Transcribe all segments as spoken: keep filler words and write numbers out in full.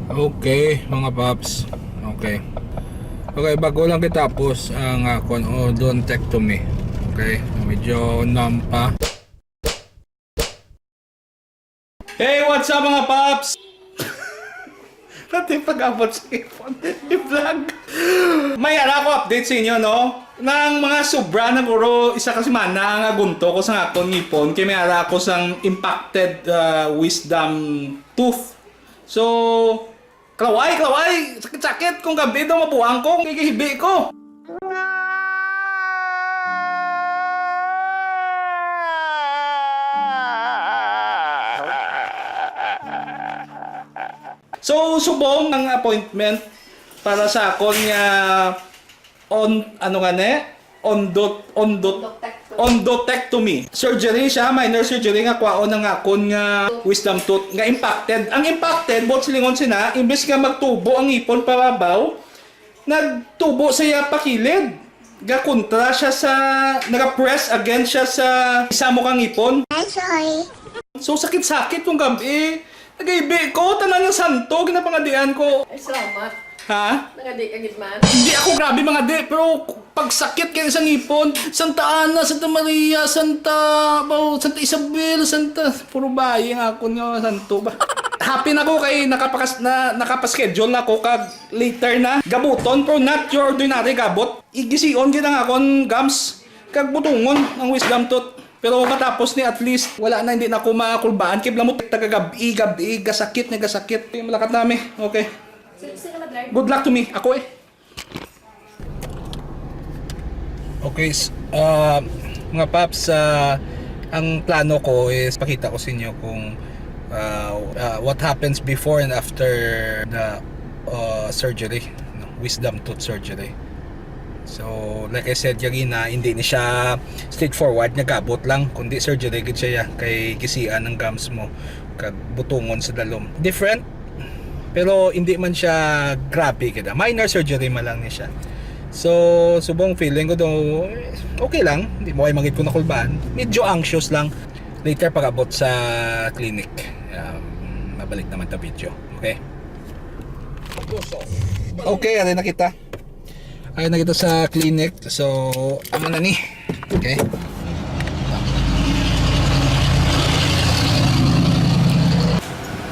Okay, mga paps. Okay. Okay, bago lang kitapos ang akon odontectomy. Okay, medyo numb pa. Hey, what's up, mga paps? Pati pag-abot sa ipon, i-vlog. May ara ko update sa inyo, no? Nang mga sobra na guro isa ka semana ang agunto ko sa akon ngipon kay may ara ko sang impacted, ah, wisdom tooth. So, klaway, klaway, sakit-sakit kung gabi daw mabuang ko, gigihibi ko. So, subong ang appointment para sa akon nga on, ano nga ni? Ondot, ondot, Endotectomy. Endotectomy. Surgery siya, minor surgery nga kwaon ang akon nga wisdom tooth nga impacted. Ang impacted, buot silingon sina, imbes nga magtubo ang ngipon pababaw, nagtubo siya pakilid. Gakontra siya sa, nagapress against siya sa isa mo ka ngipon. Ay, sorry. So, sakit-sakit yung gabi. Nagaibi ko, tanan yung santo, ginapangadian ko. Ay, salamat. Ha? Nangadi ka gid man. Hindi ako grabe mangadi, pero pagsakit kay sa ngipon, Santa Ana, Santa Maria, Santa, baw, Santa Isabel, Santa, puro bayi nga ako nga santo ba. Happy na ko kay nakapakas-, na, nakapaschedule na ko kag later na. Gabuton, pero not your ordinary gabot. Igision gid ang akon gums, kag butungon ang wisdom tooth. Pero matapos ni, at least, wala na, hindi na ako makulbaan. Kay blamot, taga gabi, gabi, gasakit na gasakit. Malakat nami. Okay. Sige, sige, Madre. Good luck to me. Ako eh. Okay, s-, ah, mga paps, ah, ang plano ko is pakita ko sa inyo kung, ah, ah, what happens before and after the, ah, surgery, no? Wisdom tooth surgery. So, like I said kagina, hindi ni siya straightforward nga gabot lang, kundi surgery gid siya, ya. Kay gisian ang gums mo, kag butungon sa dalom. Different, pero hindi man siya grabe kada. Minor surgery man lang ni siya. So, subong feeling ko daw, okay lang. Hindi mo kayo mangit ko nakulbaan. Medyo anxious lang. Later pag-abot sa clinic, um, mabalik naman ta video. Okay? Okay, ari na kita. Ari na kita sa clinic. So, amo na ni. Okay.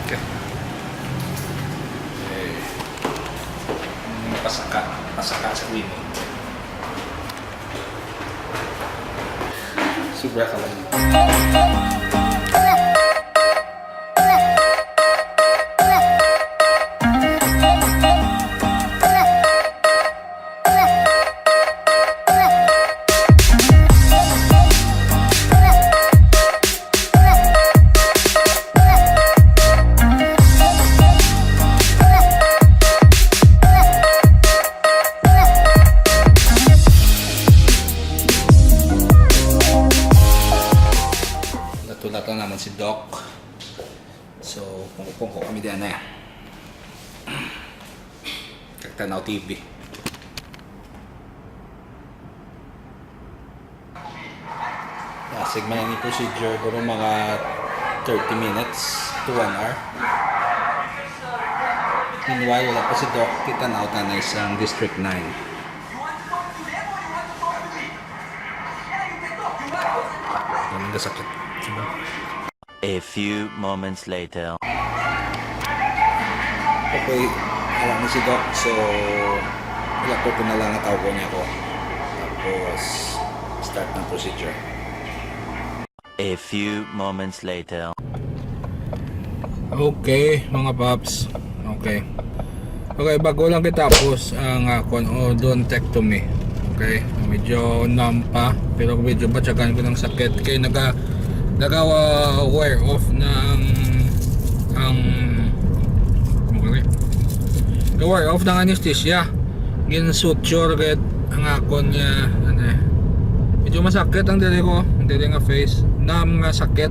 Okay. Eh, pasaka, pasaka sa clinic. Sobra ka lang. Natulatan naman si Doc. So, pungko-pungko kami diyan eh. Kagtanaw T V. Dasig man ang procedure, pero mga thirty minutes to one hour. Meanwhile, wala pa si Doc. Kita na ako na isang District nine. Ang sakit. Diba? A few moments later. Okay, alam ni si Doc, so ilakto ko na lang ang tawgon niya ko. Tapos, start ng procedure. A few moments later. Okay, mga paps. Okay. Okay, bago lang kitapos ang akon odontectomy. Okay, medyo numb pa, pero medyo batyagan ko ng sakit kay naga naga uh, wear off na ang ang okay. Naga wear off ng anesthesia. Gin suture gid ang akon nga ano eh. Medyo masakit ang diri ko, ang diri nga face, numb nga sakit.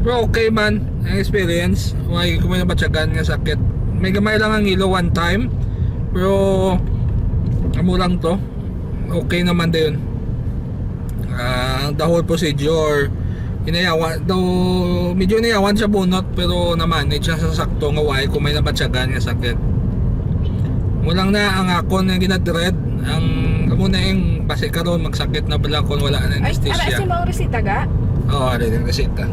Pero okay man ang experience. Why ko may nabatyagan nga sakit. May gamay lang ang ilo one time. Pero amo lang to. Okay naman dayon. Ah, ang the whole procedure Hinayawan daw, medyo hinayawan siya bunot, pero na-manage siya sa sakto nga way ko may nabatyagan nga sakit. Mo lang na ang akon nga ginadread, ang amo na yung basi karon magsakit na pala kung wala na Ay, ara anesthesia. Si mong resita ga? Oo, ari yung resita.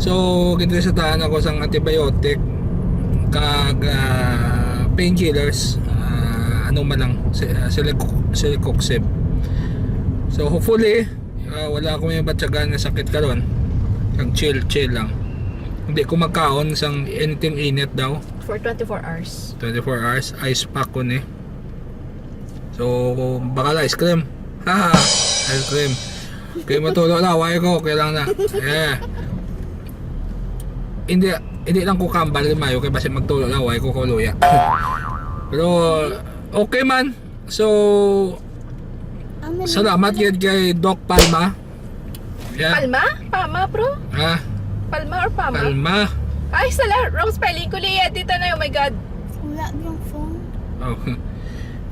So, ginresetahan ako sang antibiotic kag ah, painkillers, ah, ano man lang, si- ah, Celeco- Celecoxib. So, hopefully, ah, wala ako may batyagan nga sakit karon. Kag chill, chill lang. Hindi ko magkaon sang anything init daw. For twenty-four hours. Twenty-four hours, ice pack ko ni. So, bakal ice cream. Haha, ice cream. Kay matulo na, way ko, okay lang na. Yeah. Hindi, hindi lang ko kambal ni Mayo kay basi magtulo na, way ko kuluya. Pero, okay man. So, salamat gid kay Doc Palma. Yeah. Palma? Pama, bro? Ah, Palma or Pama? Palma. Ay, sala. Wrong spelling ko, Leah. Dito na, oh my God. Wala yung phone. Oh.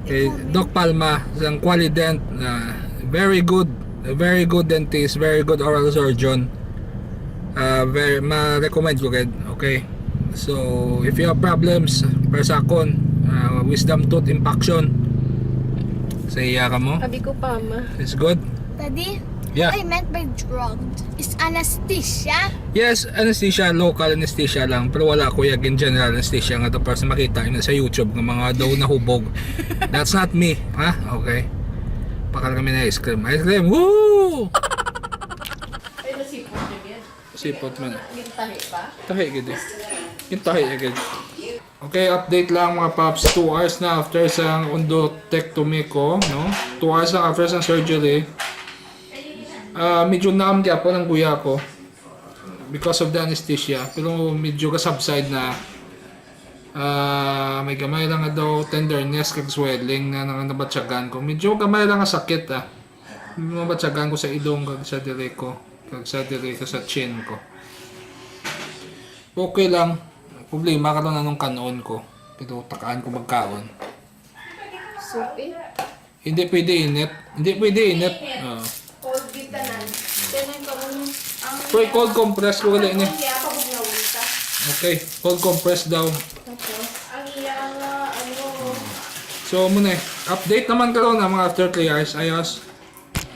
Kay Doc Palma, isang Qualident na very good, very good dentist, very good oral surgeon. Ah, very, ma-recommend ko gid. Okay. So, if you have problems, para sa akon, ah, wisdom tooth impaction. Sa iya ka mo? Sabi ko, Pama. It's good. Daddy, Yeah. what I meant by drugged is anesthesia. Yes, anesthesia, local anesthesia lang. Pero wala ko yung general anesthesia nga tapos makita na sa YouTube ng mga daw nahubog. That's not me. Ha? Okay. Pakal kami na ice cream. Ice cream! Woo! Ay, nasipot niya yan. Sipot man. Yung tahi pa? Tahi gid eh. Yung tahi gid. Okay, update lang mga paps. Two hours na after sa undotectomy ko, no? Two hours na after sa surgery. Ah, medyo numb gyapon ang guya ko because of the anesthesia. Pero medyo ka-subside na. Ah, may gamay lang nga daw tenderness kag swelling na nang nabatyagan ko. Medyo gamay lang nga sakit ah. Mabatyagan ko sa ilong kag sa diri ko, kag sa diri ko sa chin ko. Okay lang. Problema karon anong kanon ko. Pero takaan ko magkaon. Supi. Hindi pwede init. Hindi pwede init. Oo. Cold gid tanan. Tanan ko ang Uy, cold compress ko gali ni. Kaya pabuglawon ka. Okay, cold compress daw. Tapos, ang iyang, ah, ano, So, muna eh. Update naman karon na mga after three hours. Ayos.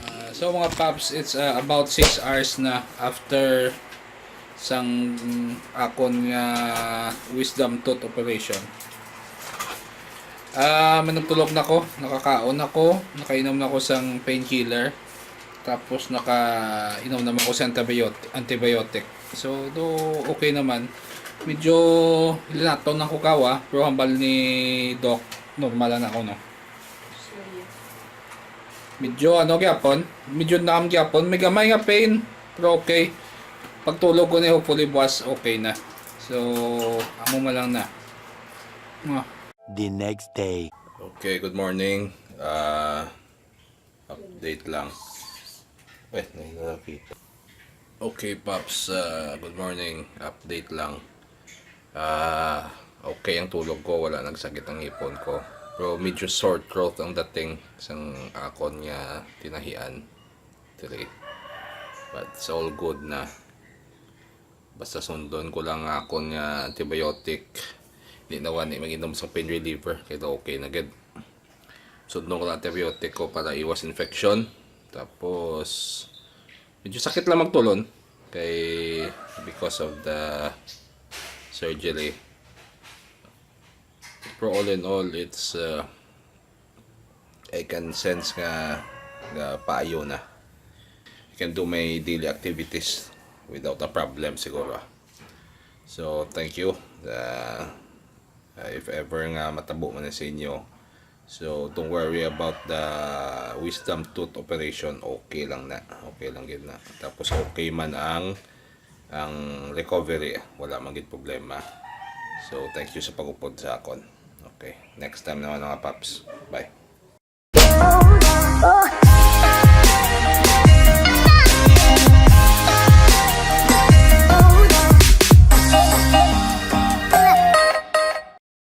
Ah, so, mga paps, it's ah, about six hours na after sang akon nga wisdom tooth operation. Ah, managtulog na ko, nakakaon ako, nakainom na ko sang painkiller. Tapos nakainom naman ko sa antibiotic, antibiotic. So, do okay naman. Medyo linaton ang kukawa, pero hambal ni Doc, normal na ako, no? Medyo ano gyapon, medyo numb gyapon, may gamay nga pain, pero okay. Pagtulog ko ni, hopefully buwas okay na. So, amo man lang na. Mwah. The next day. Okay, good morning. Ah, update lang. Eh, nahilapit. Okay, Pops. Ah, good morning. Update lang. Ah, okay ang tulog ko. Wala nagsakit ang ngipon ko. Pero medyo sore throat ang dating sang akon nga tinahian. Diri. But it's all good na. Basta sundon ko lang nga akon nga antibiotic. Di na wani mag-inom sa pain reliever. Kaya okay na gid. Sundon ko lang antibiotic ko para iwas infection. Tapos, medyo sakit lang magtulon. Kay, because of the surgery. Pero all in all, it's, uh, I can sense nga, nga paayo na. I can do my daily activities without a problem siguro. So, thank you. Uh, if ever nga matabo man na sa inyo, so don't worry about the wisdom tooth operation. Okay lang na. Okay lang gid na. Tapos okay man ang ang recovery. Wala man gid problema. So, thank you sa pag-upod sa akon. Okay. Next time naman, mga paps. Bye. Oh,